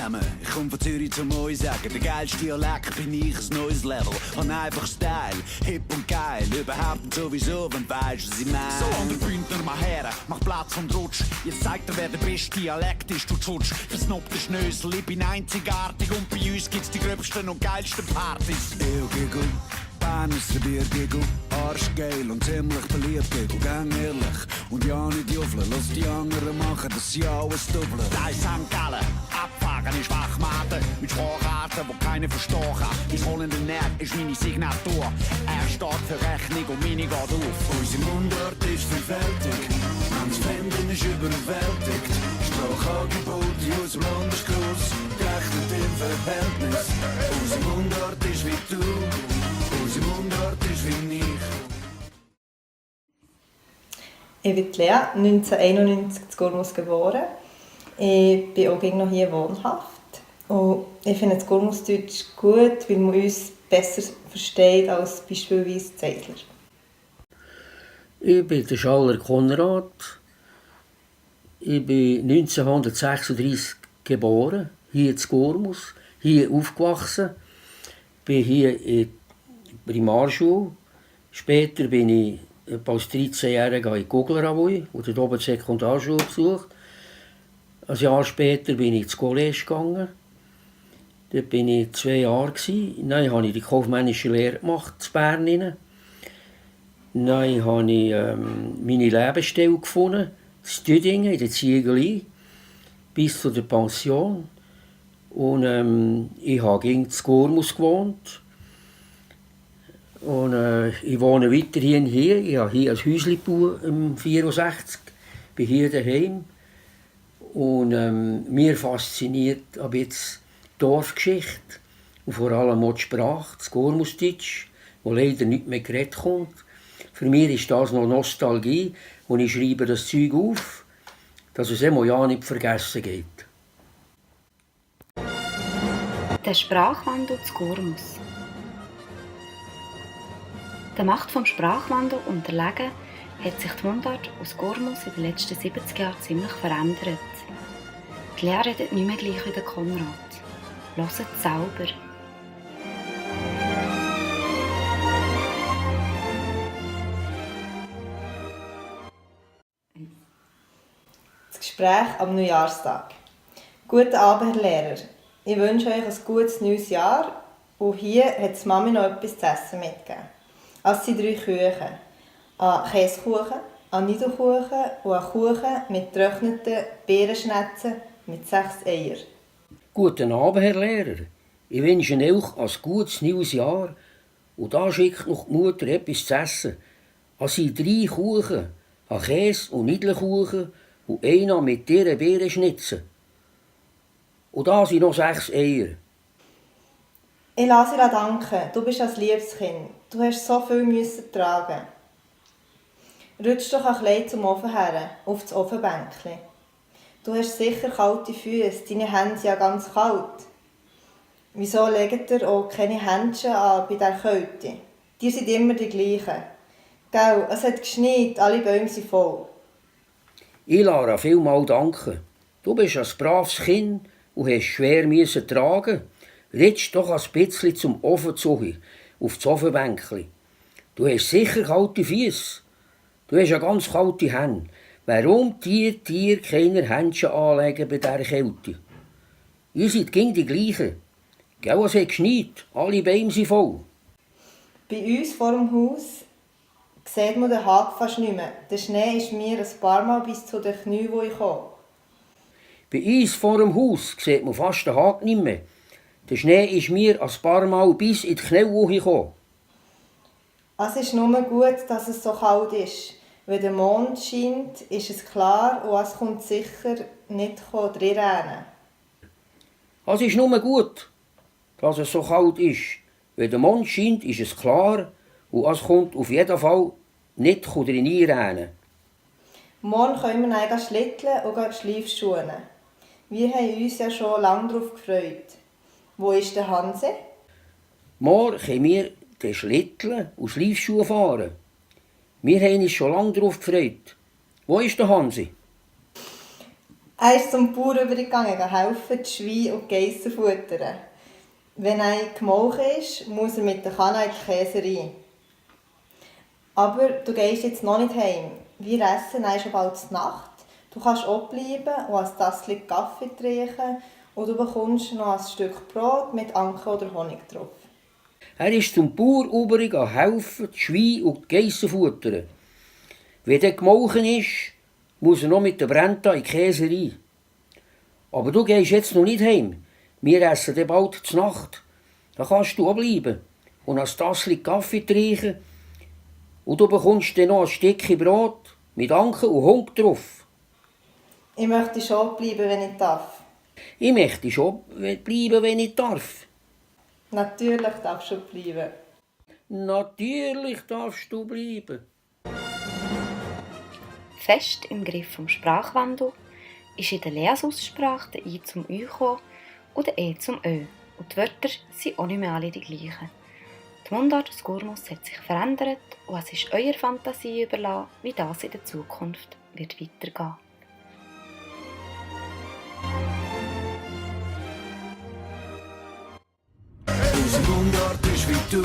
zusammen. Ich komm von Zürich zum euch sagen, der geilste Dialekt bin ich, ein neues Level. Und einfach Style, hip und geil, überhaupt nicht sowieso, wenn du weisst, was ich mein. So an der Bündner mal her, mach Platz und rutsch. Jetzt zeigt dir, wer der beste Dialekt ist, du Tschutsch. Versnobte Schnösel, ich bin einzigartig und bei uns gibt's die gröbsten und geilsten Partys. Giggle, Bernischer Biergiggle, arschgeil und ziemlich beliebt, Giggle, gang ehrlich. Und ja nicht juffeln, lass die anderen machen, dass sie alles doppeln. Da ist St. Gallen, abfahren ist Wachmaten, mit Spracharten, die keiner verstehen kann. Mein rollender Nerv ist meine Signatur, er steht für Rechnung und meine geht auf. Unsere Mundart ist vielfältig, manches Finden ist überwältigt. Sprachangebot aus dem Land ist gross, gerechnet im Verhältnis. Unsere Mundart ist wie du, unsere Mundart ist wie ich. Ich bin Lea, 1991 in Gurmus geboren. Ich bin auch noch hier wohnhaft. Und ich finde das Gurmusdeutsch gut, weil man uns besser versteht als beispielsweise Zeidler. Ich bin der Schaller Konrad. Ich bin 1936 geboren, hier in Gurmus, hier aufgewachsen. Bin hier in der Primarschule. Später bin ich als 13-Jähriger in Gugleravui und dort oben die Sekundarschule besucht. Ein Jahr später bin ich ins College gegangen. Dort war ich 2 Jahre. Dann habe ich die kaufmännische Lehre gemacht in Bern. Dann habe ich meine Lebensstelle gefunden, in Stüdingen, in der Ziegelei, bis zu der Pension. Und ich habe in Gurmus gewohnt. Und ich wohne weiterhin hier. Ich habe hier ein Häuschen gebaut, im 64. Bin hier daheim. Und mir fasziniert ab jetzt die Dorfgeschichte und vor allem auch die Sprache, das Gurmusdeutsch, wo leider nicht mehr geredet kommt. Für mich ist das noch Nostalgie und ich schreibe das Zeug auf, dass es immer ja nicht vergessen geht. Der Sprachwandel zu Gurmus. Der Macht vom Sprachwandel unterlegen hat sich die Mundart aus Gurmus in den letzten 70 Jahren ziemlich verändert. Die Lea redet nicht mehr gleich wie der Konrad. Hört selber. Das Gespräch am Neujahrstag. Guten Abend, Herr Lehrer. Ich wünsche euch ein gutes neues Jahr und hier hat die Mami noch etwas zu essen mitgegeben. Es sind 3 Kuchen. Ein Käsekuchen, ein Niederkuchen und ein Kuchen mit getrockneten Beerenschnetzen mit 6 Eiern. Guten Abend, Herr Lehrer. Ich wünsche euch ein gutes neues Jahr. Und da schickt noch die Mutter etwas zu essen. Es sind 3 Kuchen, ein Käse- und Nidelkuchen und einer mit dieser Beerenschnitzen. Und da sind noch 6 Eier. Ich lasse dir danken, du bist ein liebes Kind. Du hast so viel müssen tragen. Rutsch doch ein Kleid zum Ofen her, auf das Ofenbänkchen. Du hast sicher kalte Füße, deine Hände sind ja ganz kalt. Wieso legt ihr auch keine Händchen an bei dieser Kälte? Die sind immer die gleichen. Gell, es hat geschneit, alle Bäume sind voll. Ich Lara, vielmal danken. Du bist ein braves Kind und hast schwer müssen tragen. Ritsch doch ein bisschen zum Ofenzug, auf das Ofenbänkchen. Du hast sicher kalte Füße. Du hast ja ganz kalte Hände. Warum dir keine Händchen anlegen bei dieser Kälte? Ihr seid gegen die gleichen. Gell, es hat geschneit, alle Bäume sind voll. Bei uns vor dem Haus sieht man den Haken fast nicht mehr. Der Schnee ist mir ein paar Mal bis zu den Knien, wo ich komme. Bei uns vor dem Haus sieht man fast den Haken nicht mehr. Der Schnee ist mir ein paar Mal bis in die Knie gekommen. Es ist nur gut, dass es so kalt ist. Wenn der Mond scheint, ist es klar und es kommt sicher nicht reinrennen. Es ist nur gut, dass es so kalt ist. Wenn der Mond scheint, ist es klar und es kommt auf jeden Fall nicht reinrennen. Morgen können wir dann schlitteln und Schleifschuhen. Wir haben uns ja schon lange darauf gefreut. Wo ist der Hanse? Morgen können wir den Schlitteln und Schleifschuhe fahren. Wir haben uns schon lange darauf gefreut. Wo ist der Hansi? Er ist zum Bauer übergegangen, helfen, die Schweine und die Geissen futtern. Wenn er gemolken ist, muss er mit der Kanne in die Käserei. Aber du gehst jetzt noch nicht heim. Wir essen dann schon bald zur Nacht. Du kannst auch bleiben und ein Tassel Kaffee trinken und du bekommst noch ein Stück Brot mit Anke oder Honig drauf. Er ist zum Bauer übergegangen, helfen, die Schweine und die Geissen futtern. Wenn der gemolken ist, muss er noch mit der Brenta in die Käserei. Aber du gehst jetzt noch nicht heim. Wir essen dann bald zur Nacht. Da kannst du auch bleiben und ein Tassel Kaffee trinken. Und du bekommst dann noch ein Stückchen Brot mit Anke und Honig drauf. Ich möchte schon bleiben, wenn ich darf. Ich möchte schon bleiben, wenn ich darf. Natürlich darfst du bleiben. Natürlich darfst du bleiben. Fest im Griff vom Sprachwandel ist in der Lehraussprache der I zum Ü gekommen und der E zum Ö. Und die Wörter sind auch nicht mehr alle die gleichen. Die Mundart aus Gurmus hat sich verändert und es ist eurer Fantasie überlassen, wie das in der Zukunft wird weitergehen. Unsere Mundart ist wie du,